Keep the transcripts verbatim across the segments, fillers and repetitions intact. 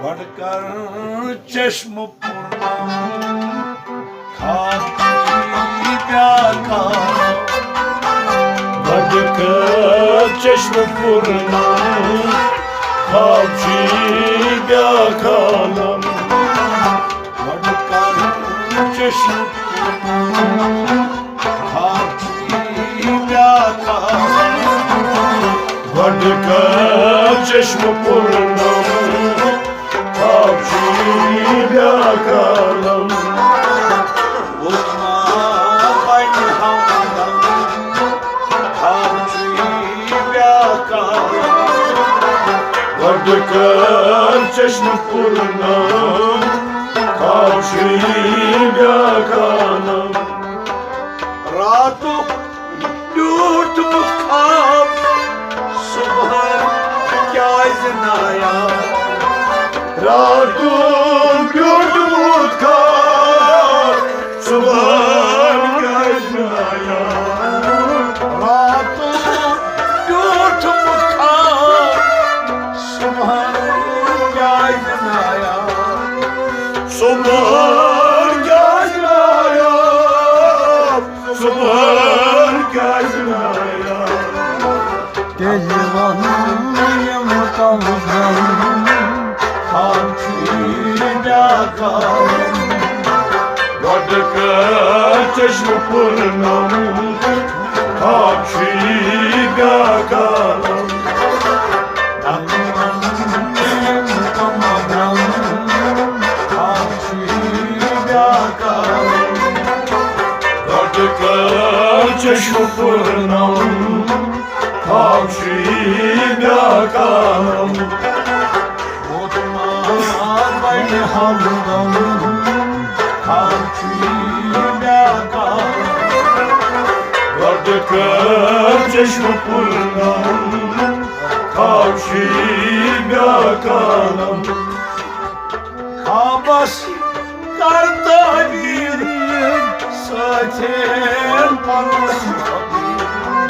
گۄڈٕ کر چشمہٕ پوٗرٕ، خواب چھُے بیٛاکھ عالم۔ گۄڈٕ کر چشمہٕ پوٗرٕ، خواب چھُے بیٛاکھ عالم۔ گۄڈٕ کر چشمہٕ پوٗرٕ، خواب چھُے بیٛاکھ عالم۔ گۄڈٕ کر چشمہٕ پوٗرٕ، خواب چھُے بیٛاکھ عالم۔ ووتما بنہِ ہمدم، خواب چھُے بیٛاکھ عالم۔ گۄڈٕ کر چشمہٕ پوٗرٕ، خواب چھُے بیٛاکھ عالم۔ راتُک بیوٗٹھ بہٕ خواب، صُبحن کیٛازِ نایاب؟ راتُک بیوٗٹھ بہٕ خواب، صُبحن کیٛازِ نایاب؟ راتُک بیوٗٹھ بہٕ خواب، صُبحن کیٛازِ نایاب؟ صُبحن کیٛازِ نایاب؟ صُبحن کیٛازِ نایاب؟ تیٚلہِ وَن یِم کَم زَن، خواب چھُے بیٛاکھ عالم۔ گۄڈٕ کر چشمہٕ پوٗرٕ، خواب چھُے بیٛاکھ عالم۔ گۄڈٕ کر چشمہٕ پوٗرٕ، خواب چھُے بیٛاکھ عالم۔ ووتما بنہِ ہمدم، خواب چھُے بیٛاکھ عالم۔ گۄڈٕ کر چشمہٕ پوٗرٕ، خواب چھُے بیٛاکھ عالم۔ خوابس کر تعبیر، سۭتۍ پنُن فقیٖر۔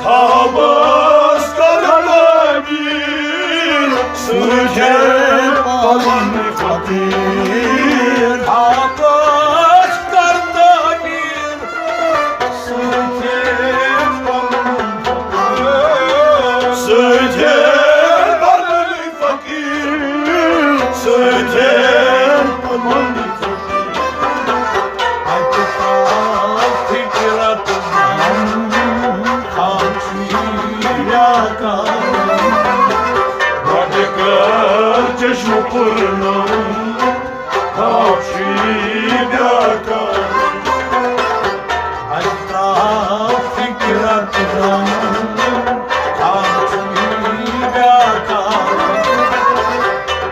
خوابس کر تعبیر، سۭتۍ پنُن فقیٖر۔ خوابس کر تعبیر، سۭتۍ پنُن فقیٖر۔ سۭتۍ پنُن فقیٖر۔ سۭتۍ پنُن فقیٖر۔ اَتہِ ترٛاو فِکرَت غم، خواب چھُے بیٛاکھ عالم۔ گۄڈٕ کر چشمہٕ پوٗرٕ، خواب چھُے بیٛاکھ عالم۔ اَتہِ ترٛاو فِکرَت غم، خواب چھُے بیٛاکھ عالم۔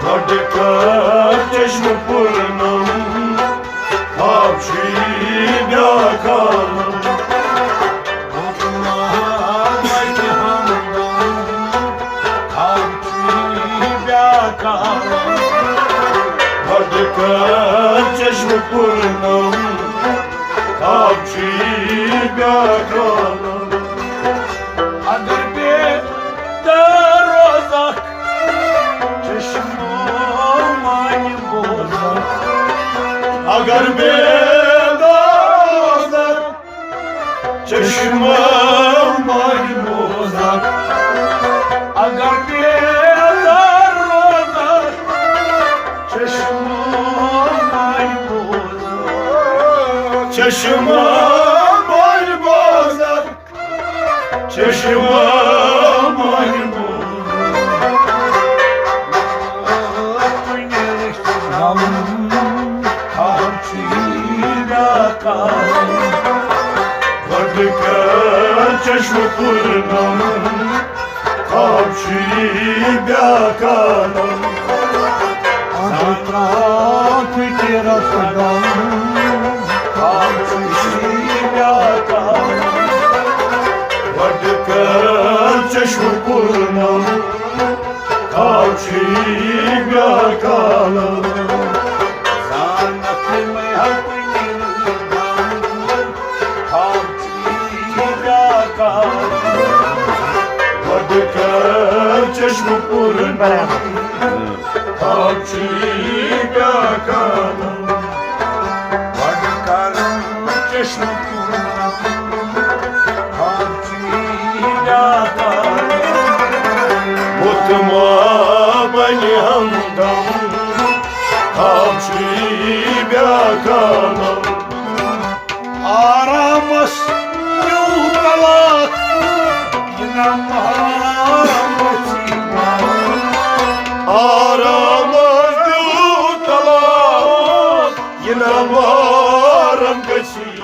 گۄڈٕ کر چشمہٕ پوٗرٕ، خواب چھُے بیٛاکھ عالم۔ گۄڈٕ کر چشمہٕ پوٗرٕ، خواب چھُے بیٛاکھ عالم۔ اگر بیدار روزکھ، چشمہٕ مانہِ بوزکھ۔ اگر بیدار روزکھ، چشمہٕ مانہِ بوزکھ۔ اگر بیدار روزکھ، چشمہٕ مانہِ بوزکھ۔ چشمہٕ مانہِ بوزکھ۔ چشمہٕ مانہِ بوزکھ۔ کُنہِ رشتہٕ غم، خواب چھُے بیٛاکھ عالم۔ گۄڈٕ کر چشمہٕ پوٗرٕ، خواب چھُے بیٛاکھ عالم۔ اَدٕ ترٛاو فِکرَس غم، خواب چھُے بیٛاکھ عالم۔ گۄڈٕ کر چشمہٕ پوٗرٕ، خواب چھُے بیٛاکھ عالم۔ زانکھ یِمَے حقہٕ نیٖرِتھ دانٛگ، خواب چھُے بیٛاکھ عالم۔ گۄڈٕ کر چشمہٕ پوٗرٕ، برابر۔ آب چھُ بیٛاکھ عالم، گۄڈٕ کر چشمہٕ پوٗرٕ، آب چھُ بیٛاکھ عالم، مُتھ ما بنہِ ہمدم، آب چھُ بیٛاکھ عالم۔ آرامس پیوٗ طلاق، یہِ نہ محرم گژھی۔ آرامس پیوٗ طلاق، یہِ نہ محرم گژھی۔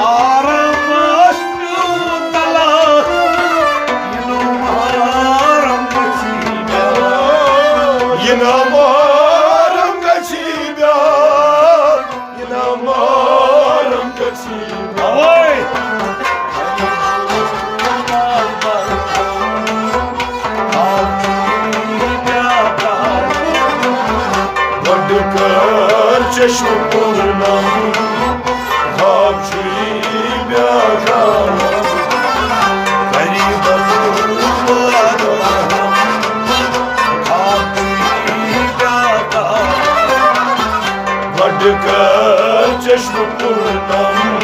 آرامس پیوٗ طلاق، یہِ نہ محرم گژھی۔ یہِ نہ محرم گژھی بیٛاکھ۔ اِنعام عالم گژھی۔ اوے۔ گۄڈٕ کر چشمہٕ پوٗرٕ نم، خواب چھُے بیٛاکھ عالم۔ غریٖبَس واتہٕ رحم، خواب چھُے بیٛاکھ عالم۔ گۄڈٕ کر چشمہٕ پوٗرٕ نم،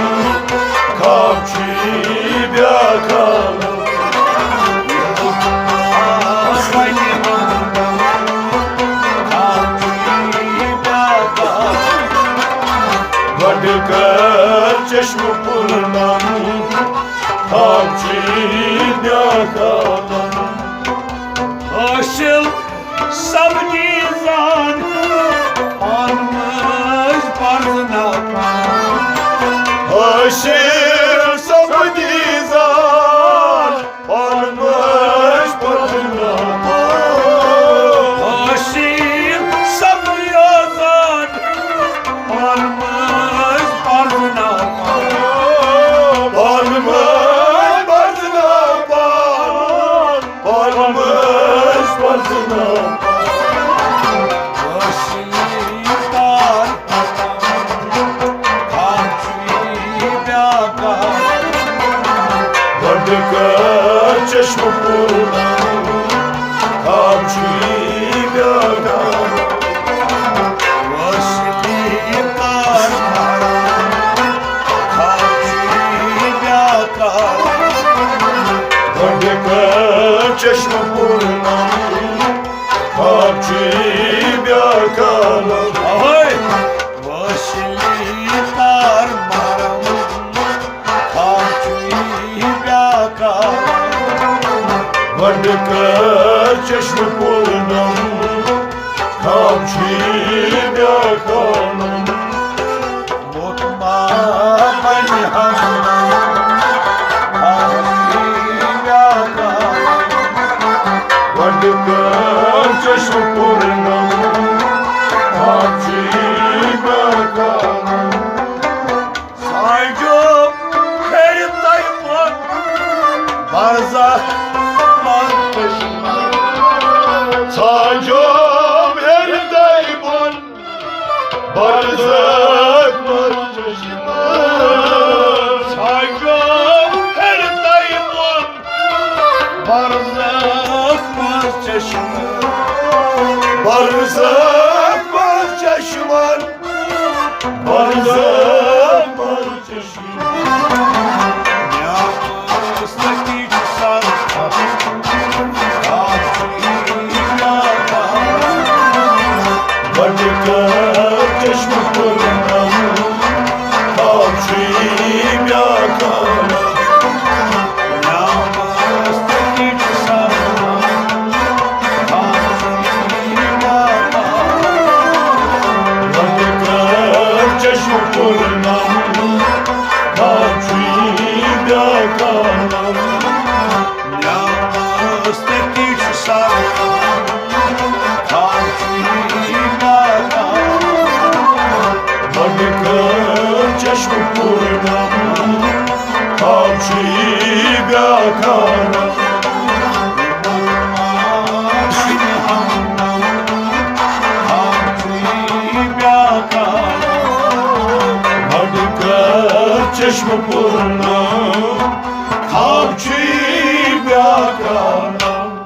خواب چھُے بیٛاکھ عالم۔ گۄڈٕ کر چشمہٕ پوٗرٕ نم، خواب چھُے بیٛاکھ عالم۔ حٲصِل سپدی زان، پانہٕ مٔنٛزۍ پرزٕناو۔ حٲصِل سپدی زان، پانہٕ مٔنٛزۍ پرزٕناو۔ حٲصِل سپدی زان، پانہٕ مٔنٛزۍ پرزٕناو۔ پانہٕ مٔنٛزۍ پرزٕناو پان۔ پانہٕ مٔنٛزۍ پرزٕناو۔ حٲصِل تار خواب چھُے بیٛاکھ عالم۔ گۄڈٕ کر چشمہٕ پوٗرٕ نم، خواب چھُے بیٛاکھ عالم۔ وصلی کار خواب چھُے بیٛاکھ عالم۔ گۄڈٕ کر چشمہٕ پوٗرٕ نم، خواب چھُے بیٛاکھ عالم۔ اہوے۔ وصلی کار محرم، خواب چھُے بیٛاکھ عالم۔ گۄڈٕ کر چشمہٕ پوٗرٕ نم، خواب چھُے بیٛاکھ عالم۔ موت ما بنہِ ہمدم، خواب چھُے بیٛاکھ عالم۔ گۄڈٕ کر چشمہٕ پوٗرٕ نم، خواب چھُے بیٛاکھ عالم۔ سانجو پھِرِ تۄہہِ بۄن، برزخ منٛز چشمہٕ۔ سانجو پھِرِ تۄہہِ بۄن، برزخ منٛز چشمہٕ۔ سانجو پھِرِ تۄہہِ بۄن، برزخ منٛز چشمہٕ۔ برزخ منٛز چشمہٕ۔ برزخ منٛز چشمہٕ۔ گۄڈٕ کر چشمہٕ پوٗرٕ نم، خواب چھُے بیٛاکھ عالم۔ گۄڈٕ کر چشمہٕ پوٗرٕ نم، خواب چھُے بیٛاکھ عالم۔ مےٚ ٲس تٔتی چھُ سر، خواب چھُے بیٛاکھ عالم۔ گۄڈٕ کر چشمہٕ پوٗرٕ نم، خواب چھُے بیٛاکھ عالم۔ خواب چھُے بیٛاکھ عالم۔ گۄڈٕ کر چشمہٕ پوٗرٕ نم، خواب چھُے بیٛاکھ عالم۔